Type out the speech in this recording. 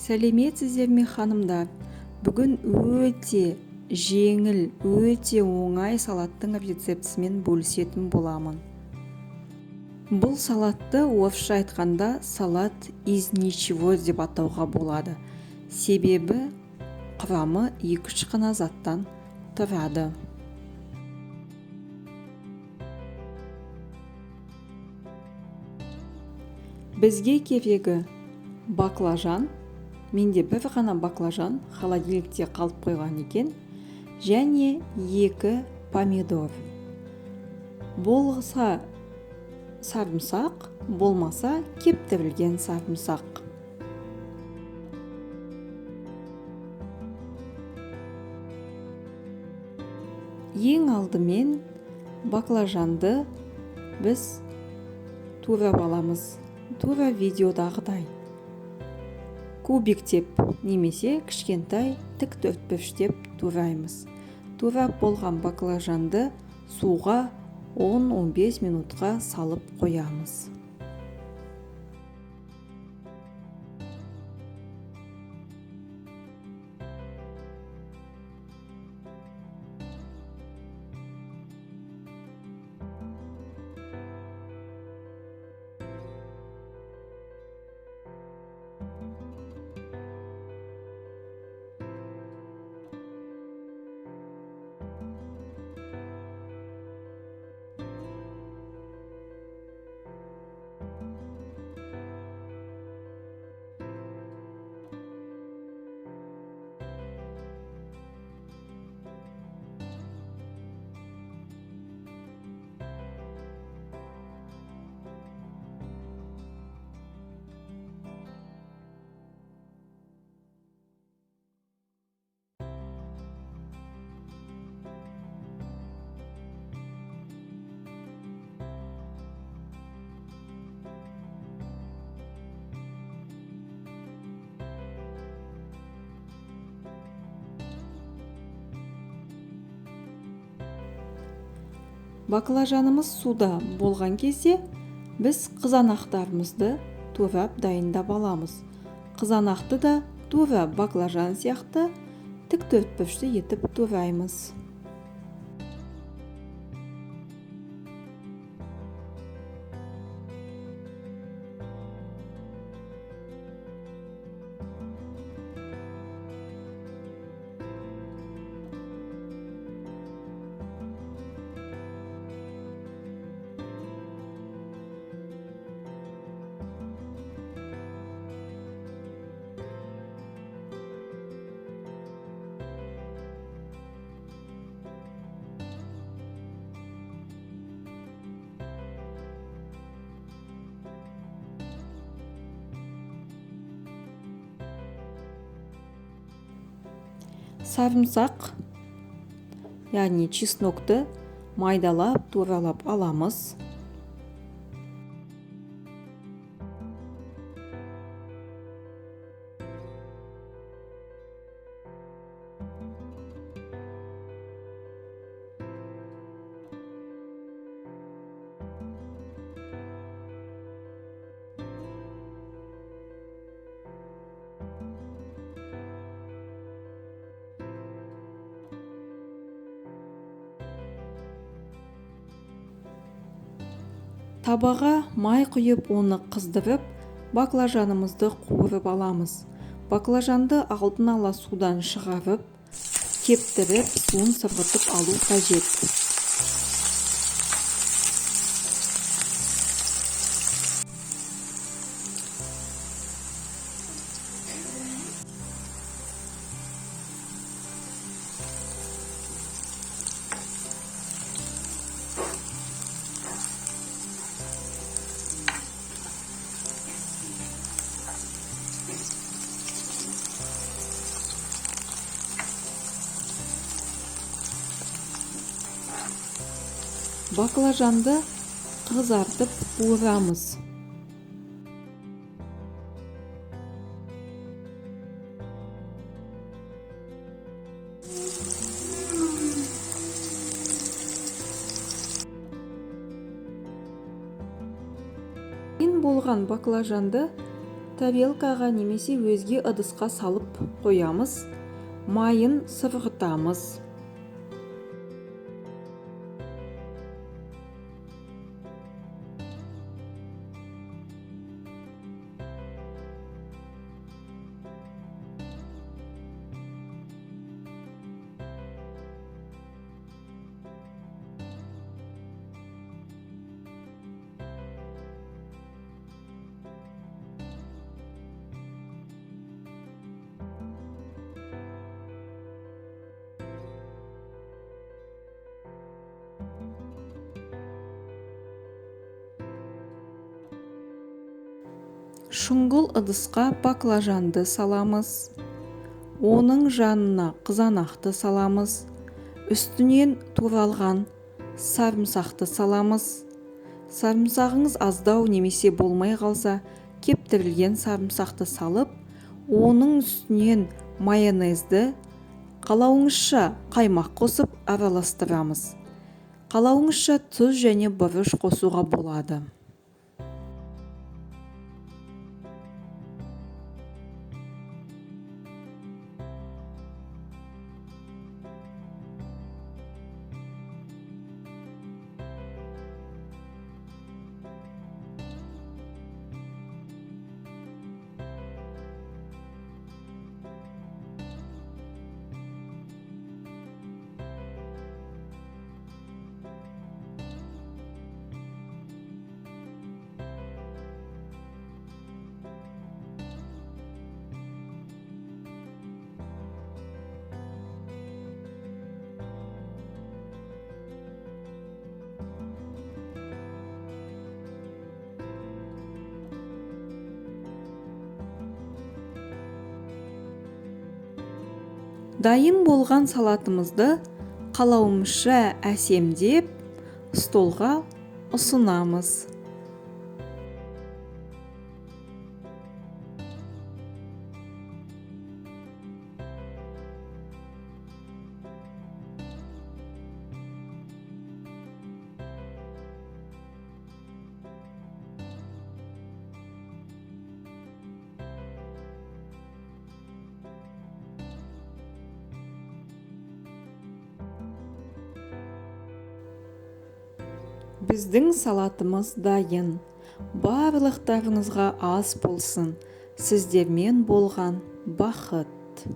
Сәлеметсіздер ме, ханымдар! Бүгін өте жеңіл, өте оңай салаттың рецептісімен бөлісетін боламын. Бұл салатты орысша айтқанда салат из ничего деп атауға болады. Себебі құрамы 2-3 қана заттан тұрады. Бізге керегі баклажан. Менде бір ғана баклажан холодильникте қалып қойған екен, және 2 помидор. Болса сарымсақ, болмаса кептірілген сарымсақ. Ең алдымен баклажанды біз турап аламыз. Тура видеодағыдай. Кубиктеп немесе кішкентай тік төртбұрыштеп тураймыз. Турап болған баклажанды суға 10-15 минутқа салып қоямыз. Баклажанымыз суда болған кезде біз қызанақтарымызды турап дайындап аламыз. Қызанақты да тура баклажан сияқты тік төртбұрышты етіп тураймыз. Сарымсақ, яғни чеснокты майдалап, туралап аламыз. Табаға май құйып, оны қыздырып, баклажанымызды қуырып аламыз. Баклажанды алдын ала судан шығарып, кептіріп, суын сырғытып алу қажет. Баклажанды қызартып қуырамыз. Дайын болған баклажанды Тарелкаға немесе өзге ыдысқа салып қоямыз. Майын сырғытамыз. Шұңғыл ыдысқа баклажанды саламыз. Оның жанына қызанақты саламыз. Үстінен туралған сарымсақты саламыз. Сарымсағыңыз аздау немесе болмай қалса, кептірілген сарымсақты салып, оның үстінен майонезді, қалауыңызша қаймақ қосып араластырамыз. Қалауыңызша тұз және бұрыш қосуға болады. Дайын болған салатымызды қалауымызша әсемдеп, столға ұсынамыз. Біздің салатымыз дайын. Барлықтарыңызға ас болсын. Сіздермен болған Бақыт.